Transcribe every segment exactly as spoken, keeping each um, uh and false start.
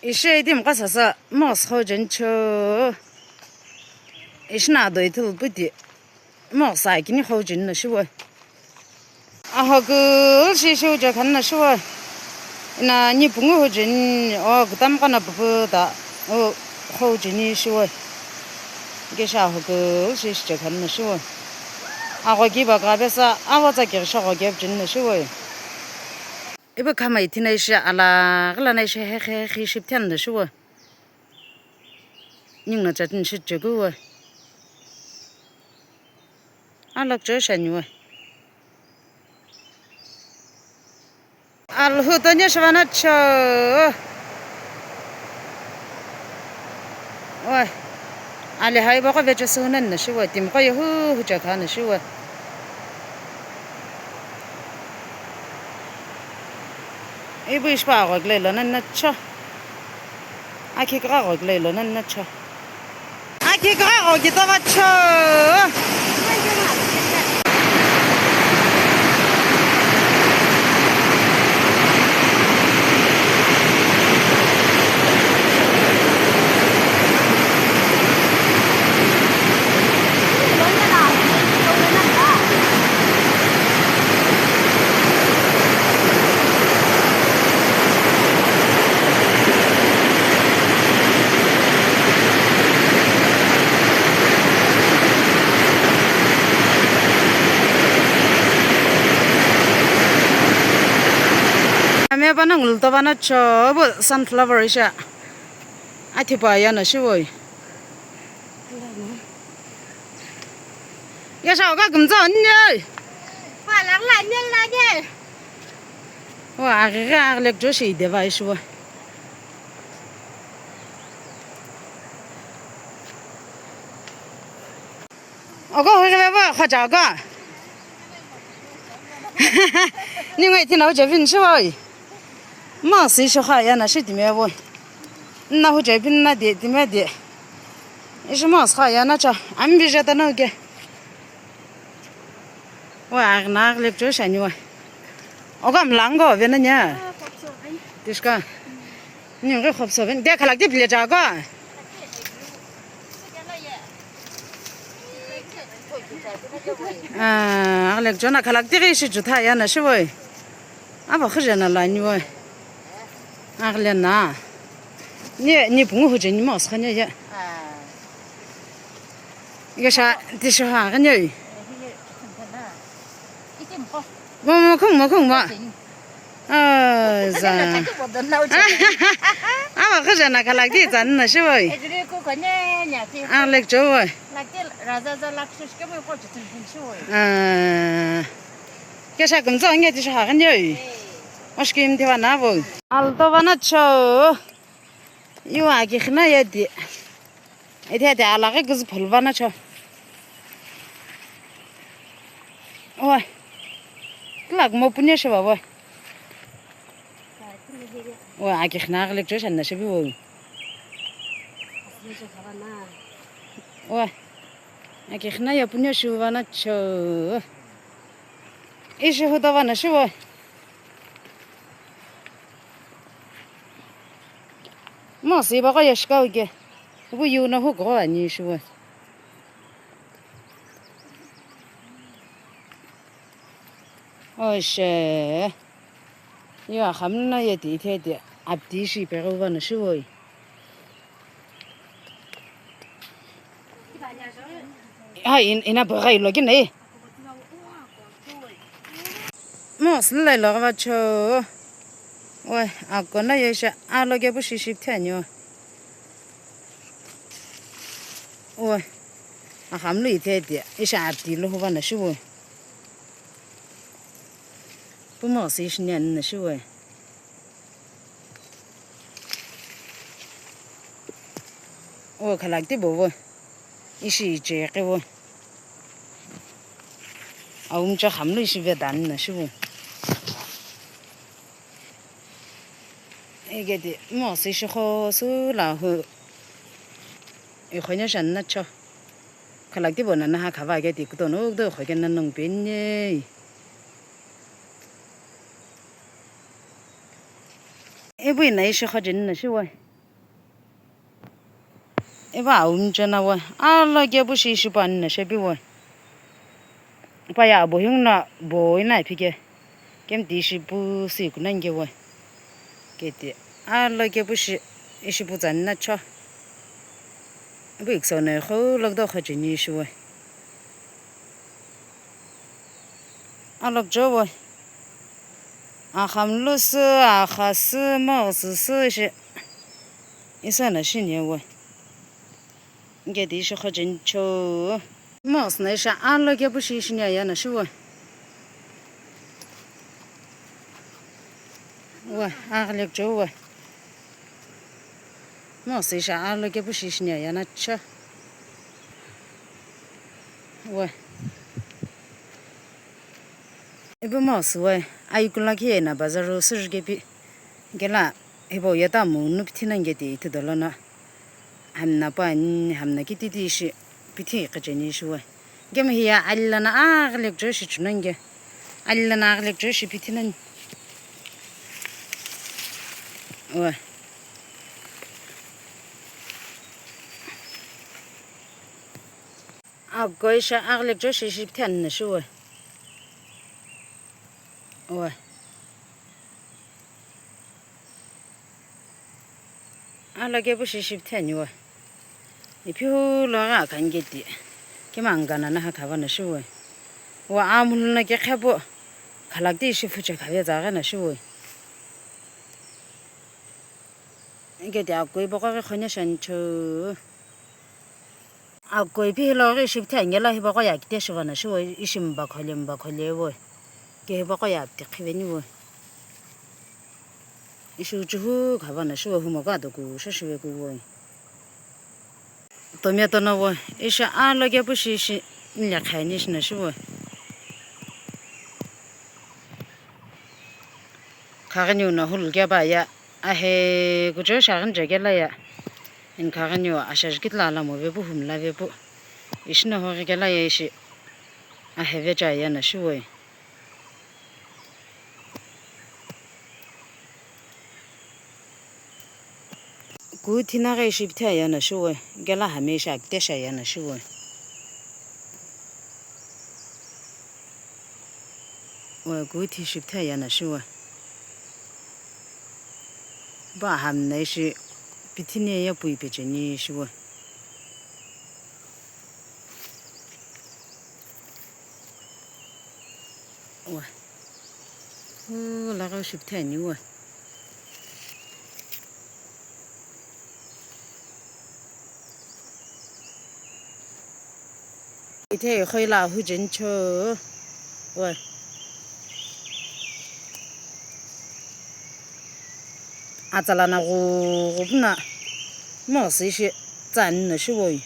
Ishi itimi qo sasa, moghüsü qhou jeni cho. Ishi na do ithulu puti, moghüsü akini qhou jeni na shiwe. Ahokü shi shi uja khani na shiwe. Ina ni pungu hu jeni, o kutam qo na pupu ta, o qhou jeni shiwe. Ke sha ahokü shi shi ja khani na shiwe. Aghoki ba ka besa, awa tsa kiri sha aghoki jeni na shiwe. Ibu khamai thina ishi ala ghila na ishi he he he ship thian na shiwe. Ningu no chatini shi chegu we. Alak cho shani we. Alhu to nya shivana cho. We. Ali hai bako vecho sunan na shiwe. Timi qo ye hu hu cha kha na shiwe. Ibu ishi pa agho gile lo nan na cho. Aki kagha gho gile lo nan na cho. Aki kagha gho gito va cho. Ame pa na ngulu to pa na cho bu sunflower isha. Athipa ya na shiwoi. Ya sha oga kumzo nye. Pa la la nye la nye. Wa aghi aghi lek jo shi de va ishuwa. Ogo hoi gebe bo khoja ogo. Ni ngai tina uje vin shi woi. Ma si shi kha ya na shi time woi. Na uje vin na de time de. Ishi ma kha ya na cha. Am bi je ta no ke. Wa agna aglek jo shani wa. Ogo mlango ve na nya. Tishka. Ni ngai khop so ven. De khalak de bile ja go. Ah, aglek jona khalak tighi shi jutha ya na shi woi. Aba khujana la ni woi. Agle na. Ni, ni pungu hujani ma skhanya ya. Iga sha tisho ha ganyoi. Mo, mo, khung, mo, khung, mo. Ah, za. Ama khujana khalak di zan na shi woi. Aglek jo woi. Ah. Kesha kumzo nge tisho ha ganyoi. Oshkim tiwa na woi. Alto vana cho. Yu aki khina ya di. Ete ete alaghi kuzü phuluvana cho. Oi. Kilak mo punya shiba oi. Oi, aki khina aglek jo shanna shibi oi. Oi. Aki khina ya punya shivana cho. Ishi hudavana shibi oi. Mo si ba ko ya shikau ke. Ibu yu na hu gro ani shiwe. Oishe. Yu akhamna ye ti the ti abdi shi pe ro vana shiwoi. Ha in, ina pa gai lo kina e. Mo slai lo va cho. Oi, akona ye sha alo ke bu shi shi thani o. Oi. Akhamlu ithe dia. Isha ati lo huva na shiwoi. Pumo si shi nyan na shiwoi. O khalak ti bo vo. Ishi iche qe vo. Aumcha khamlu ishi ve dan na shiwoi. Ege di mo si shi kho su la hu. Ikhonya shan na cho. Khalak ti bo na na ha khava ke ti kutono do kho ke na nung pin ye. Ibu ina ishi kho jin na shiwoi. Ipu aumche na we, alo kepu shi ishi pu ani na shepi we. Ipa ye abo hingu no bo ina ipi ke. Kemti ishi pu si kunani ke we. Keti alo kepu shi ishi pu tsani na cho. Ipu ikso no ikhou lo kudo kho cheni ishi we. Alo kujo we. Akhamlu sü, akha sü, moghsü sü ishi. Isa na shi ni we. Keti ishi kho cheni cho. Moghsü na ishi alo kepu shi ishi ni aya na shi we. We, aghile kujo we. Moghsü ishi alo kepu shi ishi ni aya na cho. We. Ipu moghsü we, ayuku lakhi ye na bazaru sürü kepi. Kela, hipau yeta mu nu pithi nani keti ithi dolo no. Hamna pa ni, hamna kititi ishi pithi iqhicheni ishi we. Kemu hiya alilana aghile kujo ishi chunani ke. Alilana aghile kujo ishi pithi nani. We. Akoi sha aghile kujo ishi pithi ani na shi we. We. Alo kepu shi ishi pithi ani we. Ipi hu lo ghi akhani keti. Kima angana na ha khava na shi we. Wa amuluna ke khepu. Khalakti ishi phuche khave za ghi na shi we. Keti akoi boko ghi khone shancho. Akoi pi hilo ghi ishi pithi ani la hipaqo ye akite shiva na shi we, ishi mbakhole mbakhole we. Ke hipaqo ye apti khiveni we. Ishi uchuhu khava na shi we, humoko adoku shashive ku we. Tomato no we, ishi alo kepu shi ishi nile khani ishi na shi we. Khaghini u no hulu keba ya, ahe kujo shaghini je kela ya. Eni khaghini u ashaji kitila ala mo vepu humla vepu. Ishi no hoghi kela ya ishi. Ahe vecha ya na shi we. Kuthi na ghi ishi pithi aya na shi we, kela hami ishi akite sha ya na shi we. We kuthi ishi pithi aya na shi we. Ba hamna ishi pithi ni ye pui pecheni shi we. Wa. U laghi shi pithi ani wa. Ithe ikhoi la hu jeni cho. Wa. Atsala na ghughu puna. Mosi shi tsani na shi woi.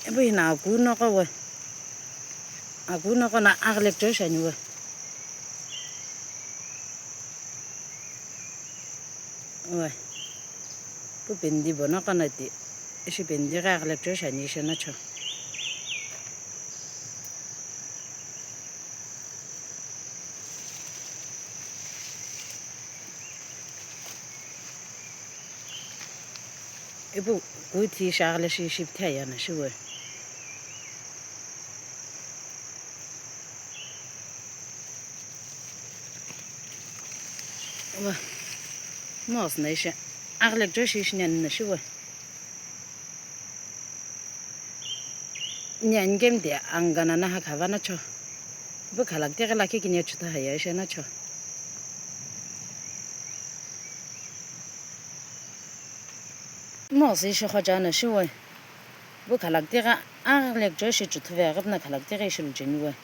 Ipu hina aku noqo we. Aku noqo na aghile kujo shani we. We. Pu pendi bo noqo na ti. Ishi pendi ghi aghile kujo shani ishi na cho. Ipu kuthi shi aghile shi ishi pithi aya na shi we. Wa. Mosi na ishi aghile kujo shi ishi ni ani na shi we. Ni ani kemi ti angana na ha khava na cho. Ipu khalakiti ghi lakhi kini chutha haya ishi na cho. Mosi ishi khocha na shi we. Ipu khalakiti ghi aghile kujo shi chuthu ve ghi na khalakiti ghi ishi lu jeni we.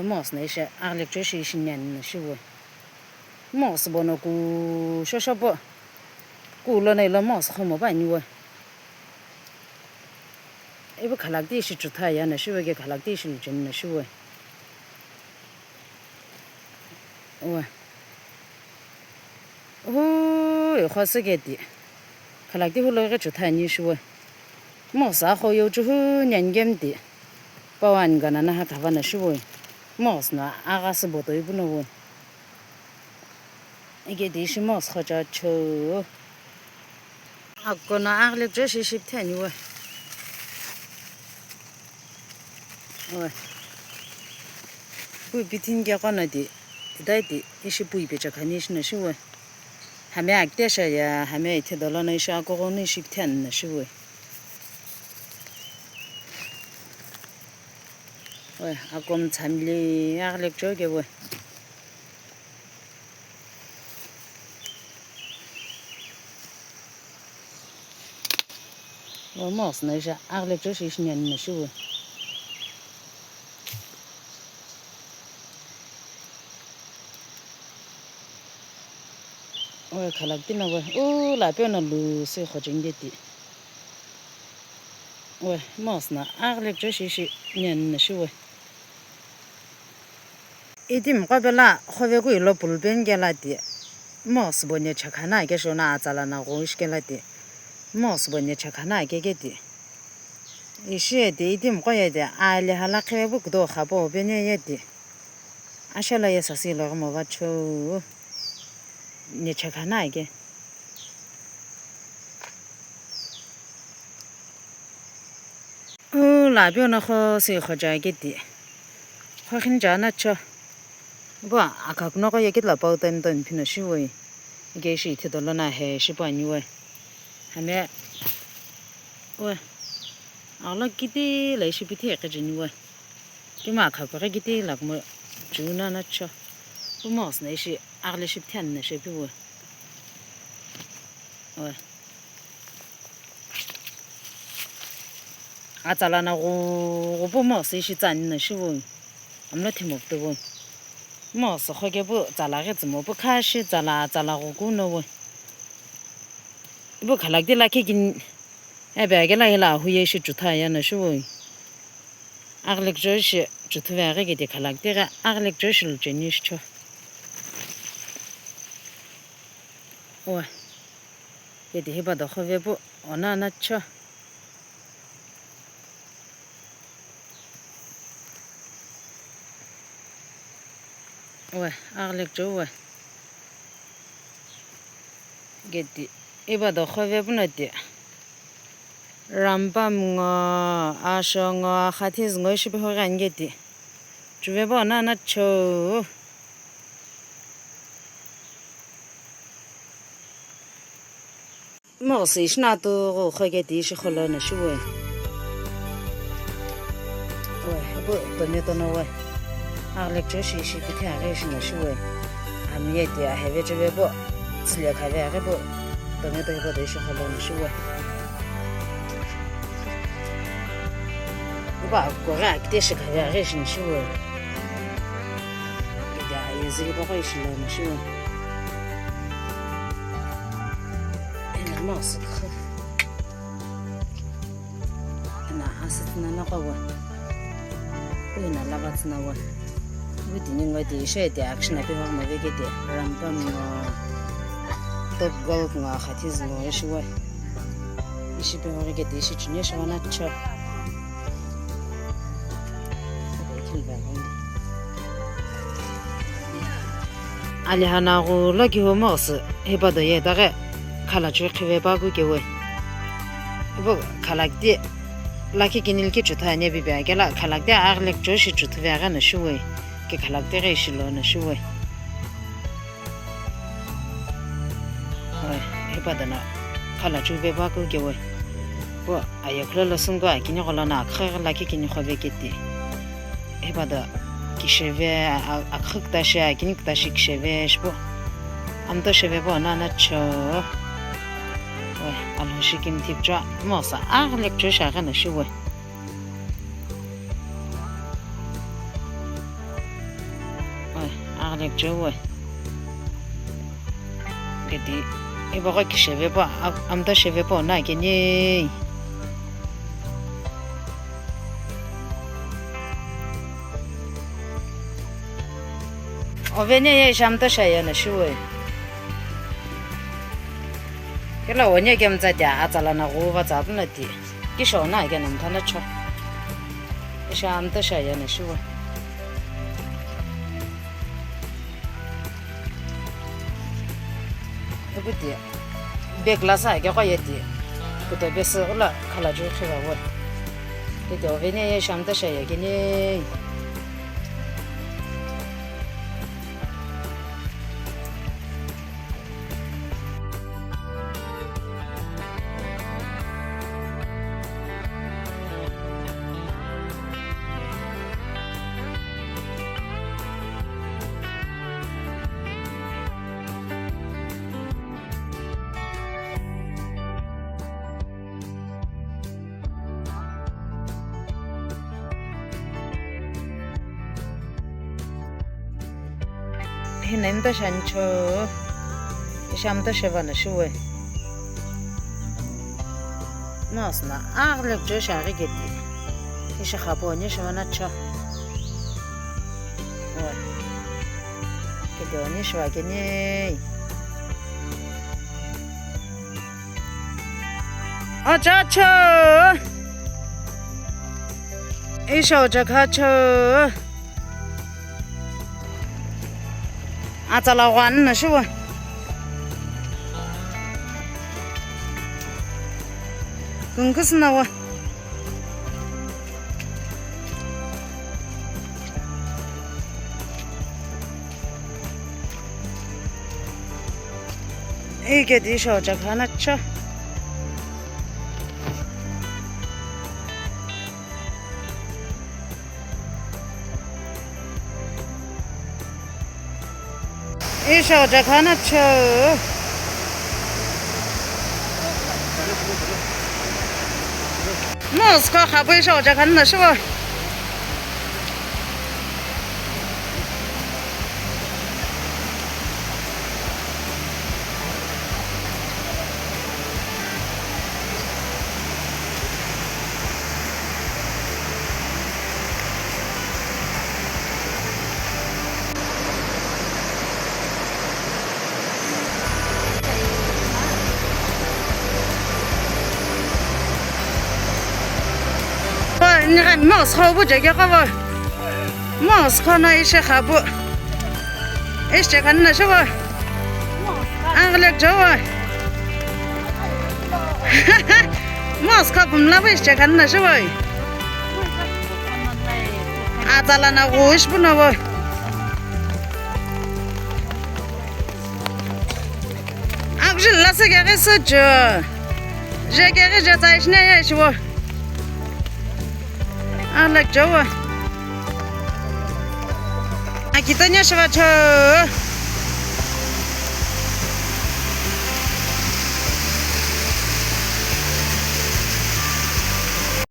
Mosi na ishi aghile kujo shi ishi ni ani na shi we. Mosi bono ku shosho po. Ku lo na ilo mosi khomo pa ani we. Ipu khalakiti ishi chutha ya na shi we ke khalakiti ishi lu jeni na shi we. Wa. Hu ikho sü ke ti. Khalakiti hu lo ghi chutha ani shi we. Mosi akho yo chuhu ni ani kemi ti. Pawa angana na ha khava na shi we. Mosi na agha sü boto ipu no we. Ike di ishi moss qhocha chou. Akona aghile kuchou shi ishi pitheni we. We. Pui pithin ke qona di, tidai di ishi pui pecha khani ishi na shi we. Hami akitesha ya, hami ithidolo na ishi akogho na ishi pitheni na shi we. We, akom tsamli aghile kuchou ke we. Almost na ishi aghile kuchou shi ishi nyan na shi we. We khalakiti na we. U la peo na lu si khojengeti. We, moss na aghile kuchou shi ishi nyan na shi we. Itimi qo pelo khovekeu ilo pulupeni kela ti, moss bo necha khana ake shona atsala na gho ishi kela ti, moss bo necha khana ake ke ti. Ishi ye ti itimi qo ye ti, ali hala khepu kudo khapo peni ye ti. Ashala ye sasi lo mo va chou. Necha khana ake. U la pio no kho si kho ja ke ti. Kho khin ja na cho. Bo akha kuno ko ye ke la pau time time phino shi we. Ke shi thi dolo na he shi pa ni we. Hame. We. Ala kiti la shi pi the ke jini we. Kima kha kore kiti lakmo chuna na cho. Pu moss na ishi aghile shi pitheni na shi pi we. We. Atsala na ghu, ghu pu moss ishi tsani na shi we. Amlo thimo pu we. Moss kho ke pu tsala ghi tsimo pu kha shi tsala, tsala ghu kuno we. Pu khalakiti lakhi kin, ebe ake la hila hu ye shi chutha ya na shi we. Aghile kuchou shi chuthuve aghi kiti khalakiti ghi aghile kuchou shi lucheni shi cho. Oe. Kiti hipa do khove pu ona na cho. Oe, aghile kuchou oe. Kiti, ipa do khove puno ti. Rambam ngo, asho ngo, khathiz ngo ishi pehoghi ani kiti. Chuve bo na na cho. Moss ishi na tu gho kho kiti ishi kholo na shi we. We, pu tomato no we. Aghile kuchou shi ishi pithe aghi ishi na shi we. Ami ye ti aheve chuve bo. Tsile khave aghi bo. Tomato hipa do ishi kholo na shi we. Ipa kore akite shi khave aghi ishi na shi we. Ida aye zili pa ko ishi lo na shi we. Ena moss kho. Ena asütsü na naqo we. Ena lavatsü na we. Wi tini ngo ti ishi ti action api hoghi mo vekete. Rambam ngo. Top gold ngo khathiz ngo ishi we. Ishi pi hoghi kete ishi chini ishi wana cho. Alihana ghulo kihu moss hipa do ye daghi khalachiu khive pa ku kewe. Ipu khalakiti lakhi kinil ki chutha ane bibi akela khalakiti aghile kuchou shi chuthuve aghi na shi we. Ke khalakiti ghi ishi lo na shi we. Oi, hipa do na khalachiu ve pa ku kewe. Pu aye khulo lo sungku akini gholo na akha lakhi kini khove kiti. Hipa do kisheve, a, a, akha kutashi, akini kutashi kisheve shipu. Amto sheve bo na na cho. Oi, alhoshi kini thipcho. Moss aghile kuchou shi aghi na shi we. Oi, aghile kuchou we. Kiti, ipa ko kisheve po, a-, amto sheve po na kini. Oveni ye ishi amto shaya na shi we. Kela onye kemtsa tia atsala na ghuva tsa puna ti. Kisho na ke na mthana cho. Ishi amto shaya na shi we. Kuti bag la sa ke ko ye ti. Kuto bag se ula khala ju khiva wo. Kuti oveni ye shamta sha ye kini. Hina imta shancho, isha imta sheva na shuwe. Mas na aglek jo shaghi geti. Isha khapo ni sheva na cho. Wa. Kedi oni sheva keni. Acha cho. Isha ocha kha cho. Atsala ghwan na shuwa. Kungkus na wa. Ike di sho chakha na cho. Isho chakha na cho. Mosko khapu isho chakha na shuwa. Mosko bu jage khapu. Mosko na ishe khapu. Ishe kanna shuwa. Anglek jowa. Mosko bumla bu ishe kanna shuwa. Atsala na gush bu na bu. Akjil la se gege se jo. Je gege je tsai shne ya shiwo. Alak jowa. Akitanya shiva cho.